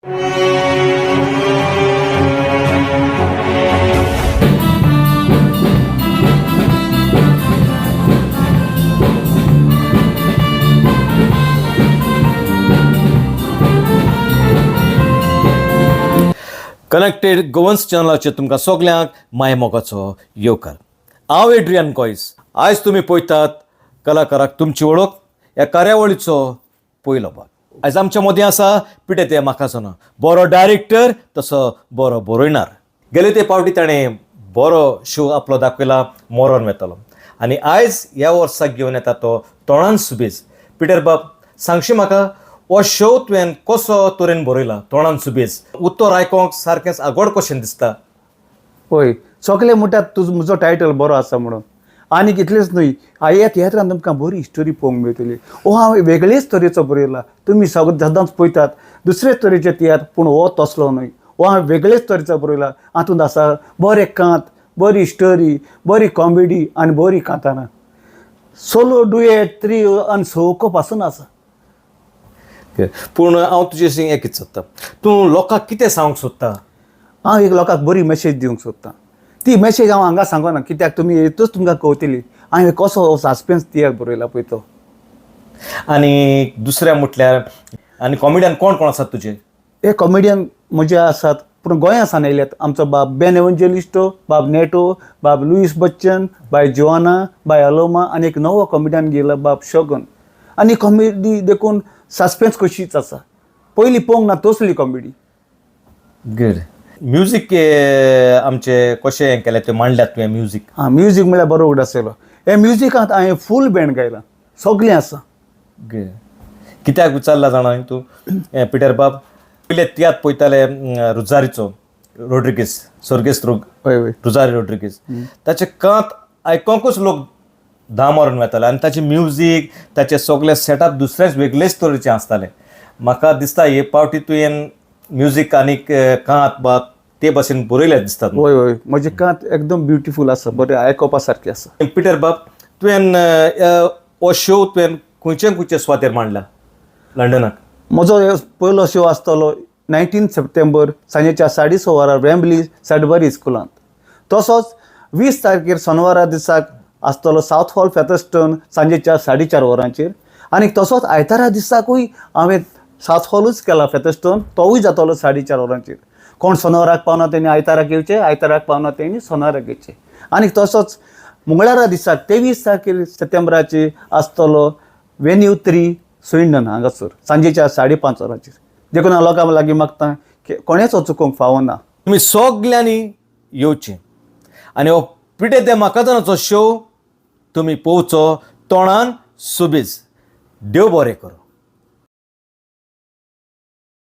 Connected Goans चॅनलाचेर तुमकां सगल्यांक मायमोगाचो येवकार. हांव एड्रियन कॉयस. आयज तुमी पळयतात कलाकाराक तुमची वळख ह्या कार्यावळीचो पयलो भाग. आयज आमच्या मदीं आसा पिटे ते माकासोना, बरो डायरेक्टर तसो बरो बरयणार. गेले ते पावटी ताणें बरो शो आपलो दाखयला, मोरोन वेतालो, आनी आयज ह्या वर्साक घेवन येता तो तोणान सुबेज. पिटर बाब, सांगशी म्हाका, हो शो तुवें कसो तरेन बरयला? तोणान सुबेज उत्तर आयकोंक सारकेंच आगोड कशें दिसता. हय, सगळे म्हणटात तुजो म्हजो टायटल बरो आसा म्हणून. आनी इतलेंच न्हय, ह्या तियात्रान तुमकां बरी स्टोरी पळोवंक मेळटली. हो हांव वेगळेच तरेचो बरयला. तुमी सगळे सदांच पळयतात दुसरेच तरेचे तियात्र, पूण हो तसलो न्हय. हो हांव वेगळेच तरेचो बरयला. हातूंत आसा बरें कांत, बरी स्टोरी, बरी कॉमेडी आनी बरी कांतारां, सोलो, डुएट, त्रियो आनी सवको पासून आसा. पूण हांव तुजे एक सोदता, तूं लोकांक कितें सांगूंक सोदता? हांव एक लोकांक बरी मॅसेज दिवंक सोदतां. ती मॅसेज हांव हांगा सांगना, कित्याक तुमी येतूच तुमकां कळटली हांवें कसो हो सासपेन्स तियात्र बरयला पळय तो. आनी दुसरें म्हटल्यार, आनी कॉमेडियन कोण कोण आसात तुजे? हे कॉमेडियन म्हजे आसात, पूण गोंया सान येयल्यात. आमचो बाब बेन एवंजेलिस्टो, बाब नेटो, बाब लुईस बच्चन, बाय जोआना, बाय अलोमा आनी एक नवो कॉमेडियन गेला बाब शगन. आनी कॉमेडी देखून सासपेन्स कशीच आसा, पयलीं पळोवंक ना तसली कॉमेडी. गुड. म्युजीक आमचे कशें हें केलें तें मांडल्यात तुवें म्युजीक? आं, म्युजीक म्हळ्यार बरो उगडास येयलो. हे म्युजिकांत हांवें फूल बँड गायलां, सगळें आसा. गुड. कित्याक विचारला जाणा तूं हें पिटर बाब, पयले तियात्र पळयताले रुजारीचो रोड्रिगीस, स्वर्गेस्त हय हय रुजारी रोड्रिगीस, ताचे कांत आयकोंकूच लोक धा मारून वेताले आनी ताचें म्युजीक, ताचें सगळें सेटअप दुसरेंच वेगळेच तरेचें आसतालें. म्हाका दिसता हे पावटी तुवें म्युजीक आनीक कांत बा ते भाशेन बरयल्यात दिसतात. हय हय, म्हजें कांत एकदम ब्युटिफूल आसा, बरें आयकोपा सारकें आसा. पिटर बाब, तुवें हो शो तुवें खंयचे खंयचे सुवातेर मांडला लंडनाक? म्हजो हो पयलो शो आसतलो 19 सप्टेंबर सांजेच्या 6:30 वरां वेम्बली सडबरी स्कुलांत. तसोच 20 तारखेर सोनवारा दिसाक आसतलो सावथ हॉल फेतस्टन सांजेच्या 4:30 वरांचेर. आनी तसोच आयतारा दिसाकूय हांवें सावथ हॉलूच केला फेतस्टन, तोवूय जातलो 4:30 वरांचेर. कोण सोनवाराक पावना तेणी आयताराक येवचें, आयताराक पावना तेणी सोनाराक येवचें. आनी तसोच मंगळारा दिसाक 23 तारखेर सप्टेंबराचेर आसतलो वेन्यू 3 स्विंडन हांगासर सांजेच्या 5:30 वरांचेर. देखून हांव लोकां लागीं मागता की कोणेच चुकोवंक फावना. तुमी सगल्यांनी येवचें आनी हो पिटे ते म्हाकाजनाचो शो तुमी पळोवचो, तोणान सुबीज. देव बरें करूं.